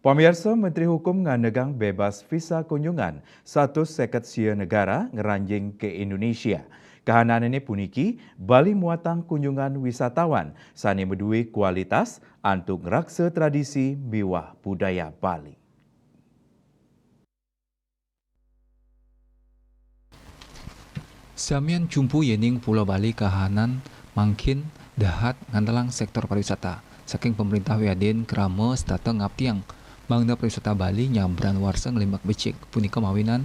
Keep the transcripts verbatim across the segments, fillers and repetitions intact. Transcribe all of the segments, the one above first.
Pamiarsa, Menteri Hukum nganegang bebas visa kunjungan satus seket sia negara ngranjing ke Indonesia. Kahananane puniki, Bali muatang kunjungan wisatawan sane madue kualitas antuk ngraksa tradisi miwah budaya Bali. Samian jumpu yening Pulo Bali kahanan mangkin dahat ngantelang sektor pariwisata. Saking pemerintah wiadin krama setata ngaptiang mangda pariwisata Bali nyabran warsa nglimbak becik. Punika mawinan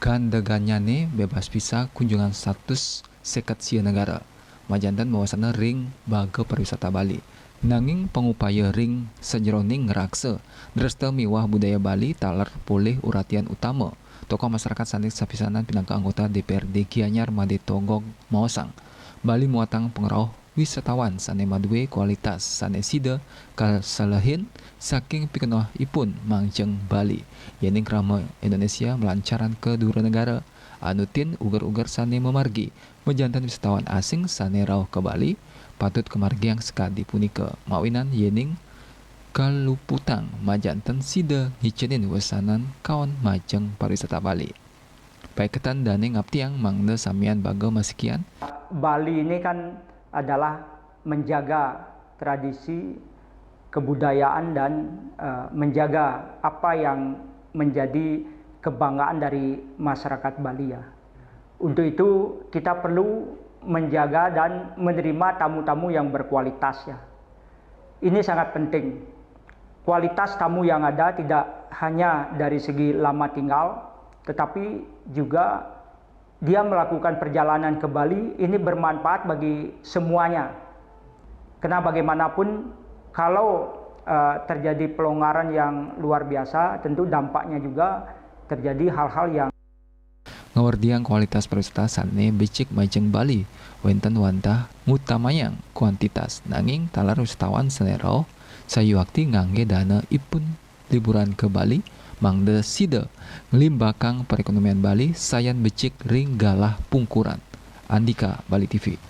gandegannyane bebas visa kunjungan satus seket sia negara. Majanten mawasana ring baga pariwisata Bali. Nanging pangupaya ring sajeroning ngraksa dresta miwah budaya Bali taler polih uratian utama. Tokoh masyarakat sane sapisanan pinaka anggota D P R D Gianyar Made Togog maosang, Bali muatang pangrauh wisatawan sane madue kualitas sane sida kaselehin saking pikenohipun mangjeng Bali. Yening krama Indonesia malancaran ka dura negara, anutin uger-uger sane mamargi, majanten wisatawan asing sane rauh ka Bali patut kamargiang sakadi punika, mawinan yening kaluputang majanten sida ngicenin wesanan kaon majeng pariwisata Bali. Paiketan dane ngaptiang mangda samian baga masikian. Bali ini kan adalah menjaga tradisi kebudayaan dan, eh, menjaga apa yang menjadi kebanggaan dari masyarakat Bali, ya. Untuk itu, kita perlu menjaga dan menerima tamu-tamu yang berkualitas, ya. Ini sangat penting. Kualitas tamu yang ada tidak hanya dari segi lama tinggal, tetapi juga dia melakukan perjalanan ke Bali ini bermanfaat bagi semuanya. Karena bagaimanapun, kalau, eh, terjadi pelonggaran yang luar biasa, tentu dampaknya juga terjadi hal-hal yang Ngawerdiang kualitas pariwisata sane becik majeng Bali, wenten wantah ngutamayang kuantitas, nanging taler wisatawan sane rauh sayuakti ngangge dana ipun liburan ke Bali, mangda sida nglimbakang perekonomian Bali sayan becik ring galah pungkuran. Andika, Bali T V.